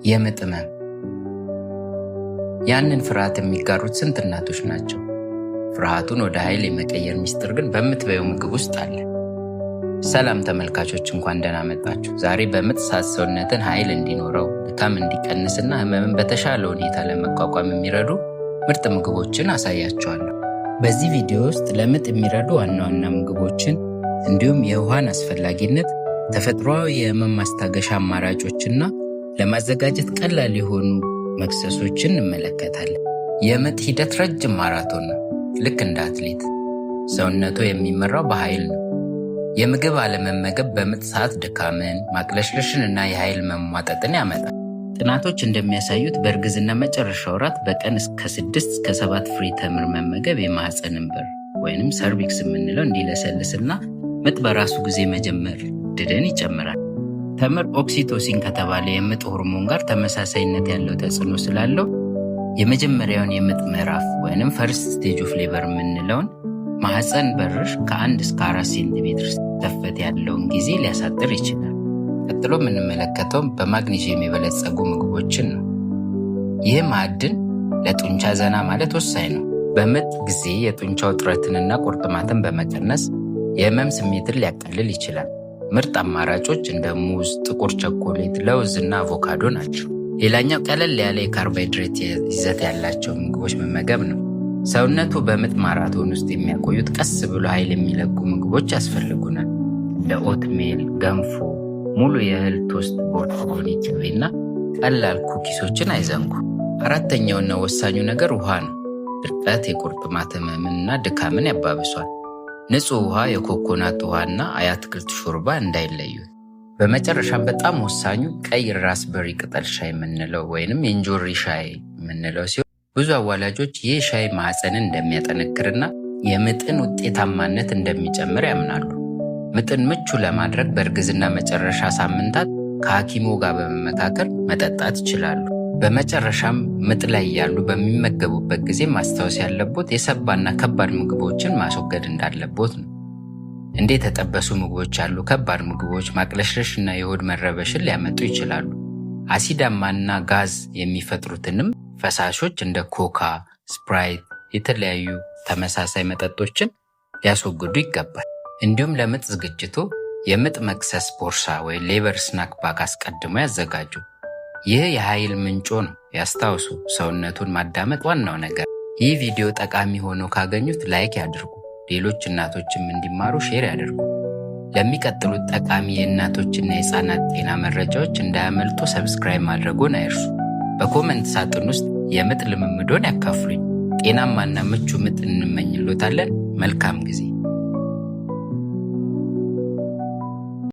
የምጥ ህመም። ያንን ፍርሃት የሚጋሩት ስንት እናቶች ናቸው? ፍርሃቱን ወደ ኃይል የመቀየር ሚስጥር ግን በምትበይው ምግብ ውስጥ አለ። ሰላም ተመልካቾች፣ እንኳን ደህና መጣችሁ። ዛሬ በምጥ ሰዓት ሰውነትን ኃይል እንዲኖረው፣ ድካም እንዲቀንስና ህመምን በተሻለ ሁኔታ ለመቋቋም የሚረዱ ምርጥ ምግቦችን አሳያችኋለሁ። በዚህ ቪዲዮ ውስጥ ለምጥ የሚረዱ ዋና ዋና ምግቦችን እንዲሁም የውሃን አስፈላጊነት፣ ተፈጥሯዊ የህመም ማስታገሻ አማራጮችና ለማዘጋጀት ቀላል የሆኑ መክሰሶችን እንመለከታለን። የምጥ ሂደት ረጅም ማራቶን ነው። ልክ እንደ አትሌት ሰውነቱ የሚመራው በኃይል ነው። የምግብ አለመመገብ በምጥ ሰዓት ድካምን፣ ማቅለሽለሽን እና የኃይል መሟጠጥን ያመጣል። ጥናቶች እንደሚያሳዩት በእርግዝና መጨረሻ ወራት በቀን እስከ 6 እስከ 7 ፍሬ ተምር መመገብ የማህፀንን በር ወይንም cervix የምንለው እንዲለሰልስና ምጥ በራሱ ጊዜ መጀመር ዕድልን ይጨምራል። ተምር oxytocin ከተባለ የምጥ ሆርሞን ጋር ተመሳሳይነት ያለው ተጽዕኖ ስላለው የመጀመሪያውን የምጥ ምዕራፍ ወይንም first stage of labor የምንለውን ማህፀን በርሽ ከ1 እስከ 4 ሴንቲሜትር ሲከፈት ያለውን ጊዜ ሊያሳጥር ይችላል። ቀጥሎ የምንመለከተው በማግኒዥየም የበለጸጉ ምግቦችን ነው። ይህ ማዕድን ለጡንቻ ዘና ማለት ወሳኝ ነው። በምጥ ጊዜ የጡንቻ ውጥረትንና ቁርጥማትን በመቀነስ የህመም ስሜትን ሊያቀልል ይችላል። ምርጥ አማራጮች እንደ ሙዝ፣ ጥቁር ቸኮሌት፣ ለውዝ እና አቮካዶ ናቸው። ሌላኛው ቀለል ያለ የካርቦሃይድሬት ይዘት ያላቸው ምግቦች መመገብ ነው። ሰውነቱ በምጥ ማራቶን ውስጥ የሚያቆዩት ቀስ ብሎ ኃይል የሚለቁ ምግቦች ያስፈልጉናል። እንደ oatmeal፣ ገንፎ፣ ሙሉ የእህል toast፣ ቦርቶኒ ቅቤ እና ቀላል cookies ኦችን አይዘንጉ። አራተኛውና ወሳኙ ነገር ውሃ ነው። ድርቀት የቁርጥማት ህመምንና ድካምን ያባብሷል። ንጹህ ውሃ፣ የኮኮናት ውሃና የአትክልት ሾርባ እንዳይለዩት። በመጨረሻም በጣም ወሳኙ ቀይ raspberry ቅጠል ሻይ የምንለው ወይንም የእንጆሪ ሻይ የምንለው ሲሆን ብዙ አዋላጆች ይህ ሻይ ማህፀንን እንደሚያጠነክርና የምጥን ውጤታማነት እንደሚጨምር ያምናሉ። ምጥን ምቹ ለማድረግ በእርግዝና መጨረሻ ሳምንታት ከሐኪሙ ጋር በመመካከር መጠጣት ይችላሉ። በመጨረሻም ምጥ ላይ ያሉ በሚመገቡበት ጊዜ ማስታወስ ያለቦት የሰባና ከባድ ምግቦችን ማስወገድ እንዳለቦት ነው። እንደ የተጠበሱ ምግቦች ያሉ ከባድ ምግቦች ማቅለሽለሽ እና የሆድ መረበሽን ሊያመጡ ይችላሉ። አሲዳማና ጋዝ የሚፈጥሩትንም ፈሳሾች እንደ ኮካ፣ ስፕራይት፣ የተለያዩ ተመሳሳይ መጠጦችን ሊያስወግዱ ይገባል። እንዲሁም ለምጥ ዝግጅቱ የምጥ መክሰስ ቦርሳ ወይ labor snack bag አስቀድሞ ያዘጋጁ። ይህ የኃይል ምንጮ ነው። ያስታውሱ፣ ሰውነቱን ማዳመጥ ዋናው ነገር። ይህ ቪዲዮ ጠቃሚ ሆኖ ካገኙት like ያድርጉ። ሌሎች እናቶችም እንዲማሩ share ያድርጉ። ለሚቀጥሉት ጠቃሚ የእናቶችና የህፃናት ጤና መረጃዎች እንዳያመልጡ subscribe ማድረጎን አይርሱ። በ comment ሳጥን ውስጥ የምጥ ልምምዶን ያካፍሉኝ። ጤናማና ምቹ ምጥ እንመኝሎታለን። መልካም ጊዜ።